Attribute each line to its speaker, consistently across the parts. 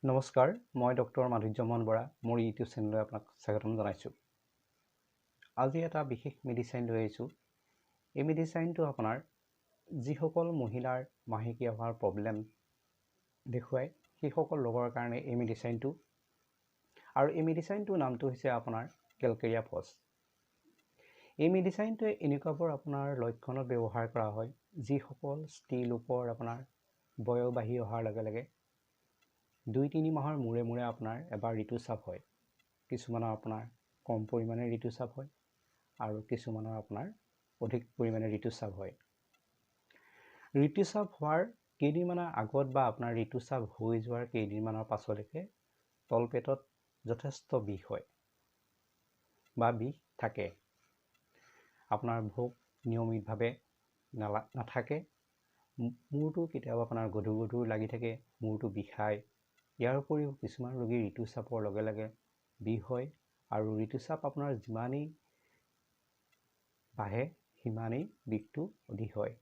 Speaker 1: নমস্কাৰ, মই ডক্টৰ মাধুৰ্য মোহন বৰা। মোৰ ইউটিউব চেনেললৈ আপোনাক স্বাগতম জনাইছোঁ। আজি এটা বিশেষ মেডিচাইন লৈ আহিছোঁ। এই মেডিচাইনটো আপোনাৰ যিসকল মহিলাৰ মাহেকীয়া হোৱাৰ প্ৰব্লেম দেখুৱায়, সেইসকল ৰোগৰ কাৰণে এই মেডিচাইনটো। আৰু এই মেডিচাইনটোৰ নামটো হৈছে আপোনাৰ কেলকেৰিয়া ফছ। এই মেডিচাইনটোৱে এনেকুৱাবোৰ আপোনাৰ লক্ষণত ব্যৱহাৰ কৰা হয়, যিসকল স্ত্ৰী লোকৰ আপোনাৰ বয়স বাঢ়ি অহাৰ লগে লগে 2-3 মাহৰ মূৰে মূৰে আপোনাৰ এবাৰ ঋতুস্ৰাৱ হয়। কিছুমানৰ আপোনাৰ কম পৰিমাণে ঋতুস্ৰাৱ হয় আৰু কিছুমানৰ আপোনাৰ অধিক পৰিমাণে ঋতুস্ৰাৱ হয়। ঋতুস্ৰাৱ হোৱাৰ কেইদিনমানৰ আগত বা আপোনাৰ ঋতুস্ৰাৱ হৈ যোৱাৰ কেইদিনমানৰ পাছলৈকে তলপেটত যথেষ্ট বিষ হয় বা বিষ থাকে। আপোনাৰ ভোক নিয়মিতভাৱে নাথাকে, মূৰটো কেতিয়াবা আপোনাৰ গধুৰ গধুৰ লাগি থাকে, মূৰটো বিষায়। ইয়াৰ উপৰিও কিছুমান ৰোগীৰ ঋতুস্ৰাৱৰ লগে লগে বিষ হয় আৰু ঋতুস্ৰাৱ আপোনাৰ যিমানেই বাঢ়ে সিমানেই বিষটো অধিক হয়।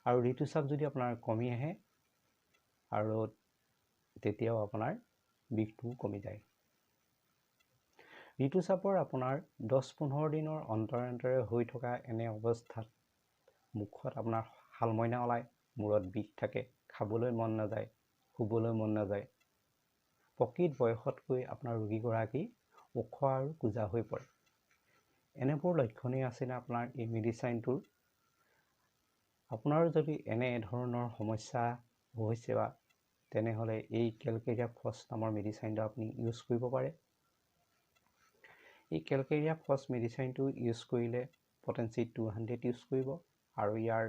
Speaker 1: আৰু ঋতুস্ৰাৱ যদি আপোনাৰ কমি আহে আৰু তেতিয়াও আপোনাৰ বিষটোও কমি যায়। ঋতুস্ৰাৱৰ আপোনাৰ 10-15 দিনৰ অন্তৰে অন্তৰে হৈ থকা এনে অৱস্থাত মুখত আপোনাৰ শালমইনা ওলায়, মূৰত বিষ থাকে, খাবলৈ মন নাযায়, শুবলৈ মন নাযায়। প্ৰকৃত বয়সতকৈ আপোনাৰ ৰোগীগৰাকী ওখ আৰু কুঁজা হৈ পৰে। এনেবোৰ লক্ষণেই আছিলে আপোনাৰ এই মেডিচাইনটোৰ। আপোনাৰো যদি এনে ধৰণৰ সমস্যা হৈছে বা তেনেহ'লে এই কেলকেৰিয়া ফছ নামৰ মেডিচাইনটো আপুনি ইউজ কৰিব পাৰে। এই কেলকেৰিয়া ফছ মেডিচাইনটো ইউজ কৰিলে পটেঞ্চি 200 ইউজ কৰিব। আৰু ইয়াৰ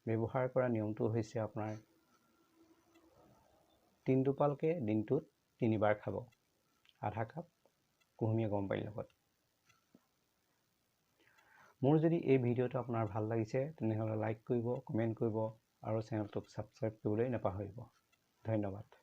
Speaker 1: ব্যৱহাৰ কৰা নিয়মটো হৈছে আপোনাৰ 3 টোপালকৈ দিনটোত 3বাৰ খাব, আধা কাপ কুহুমীয়া গৰম পানীৰ লগত। মোৰ যদি এই ভিডিঅ'টো আপোনাৰ ভাল লাগিছে তেনেহ'লে লাইক কৰিব, কমেণ্ট কৰিব আৰু চেনেলটোক ছাবস্ক্ৰাইব কৰিবলৈ নাপাহৰিব। ধন্যবাদ।